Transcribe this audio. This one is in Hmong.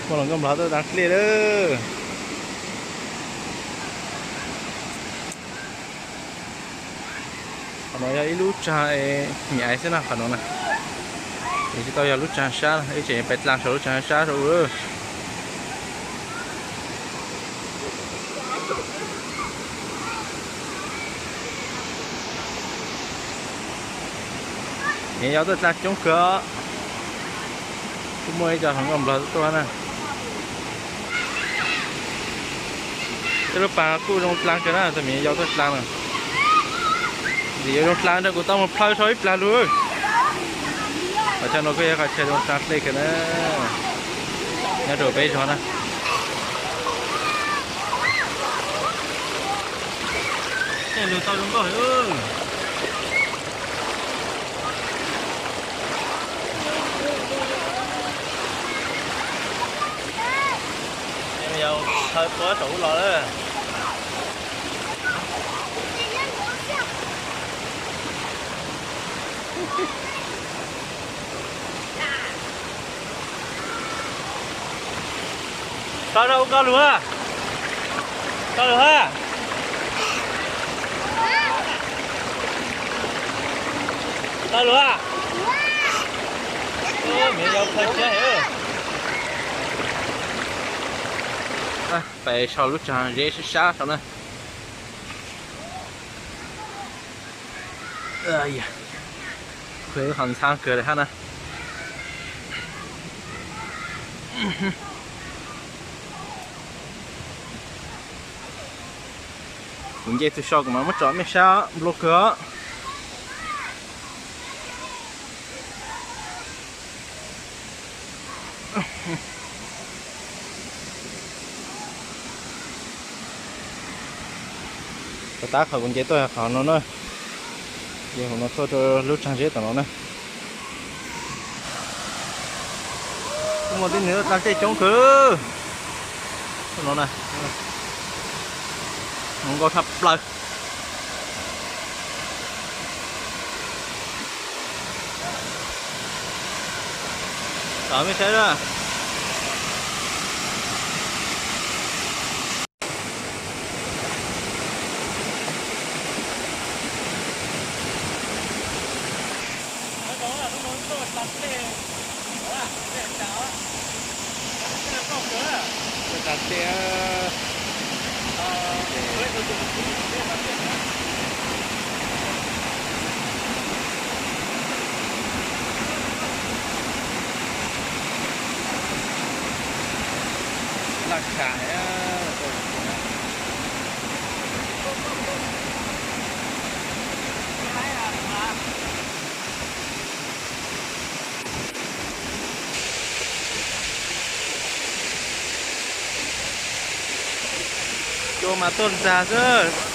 Muaj hluas nkauj Nplog tuaj dlaab dlej lawm. Qhov no yog ib lub tsaag nyaiv xwb na qhov no na. Tsis tau yog lub tsaag sab, ib tseem pais dlaag saum lub tsaag sab rau. Nws yog tuaj dlaag coob kawg. Kuj muaj ib co hluas nkauj Nplog tuaj na. Tej lub paag kuj zoo dlaag kawg na, tus miv yau tuaj dlaag na. Ntxim yuav zoo dlaag nrug kuv tau moog plhaw rau ib plag lug. Qhov chaw no kuj yog qhov chaw zoo dlaag dlej kawg na, nyob rau peb zog na. Tej lug tau zoo nkauj heev. Yau plhaw puab saum ub los lawm. Koj rau koj lug ha. Koj lug ha. Koj lug ha. Miv yau plhaw tshiab heev. Pais sau lub tsaag zeb sab sab saum na. Qhov ntxhab kawg li hab na. Kuv nce tug so kuv mam muab tsom mej sab nplua kawg os. Tov tab qhov kuv nce tuaj qhov no na, ces hauv no tuaj rau lub tsaag zeb tom no na. Kuj muaj tib neeg tuaj dlaag dlej coob kawg. Tuaj no na, zoo nkauj tshaj plaws. Tom mej saib na. Laj kha. Cua mas tuaj ntag xwb.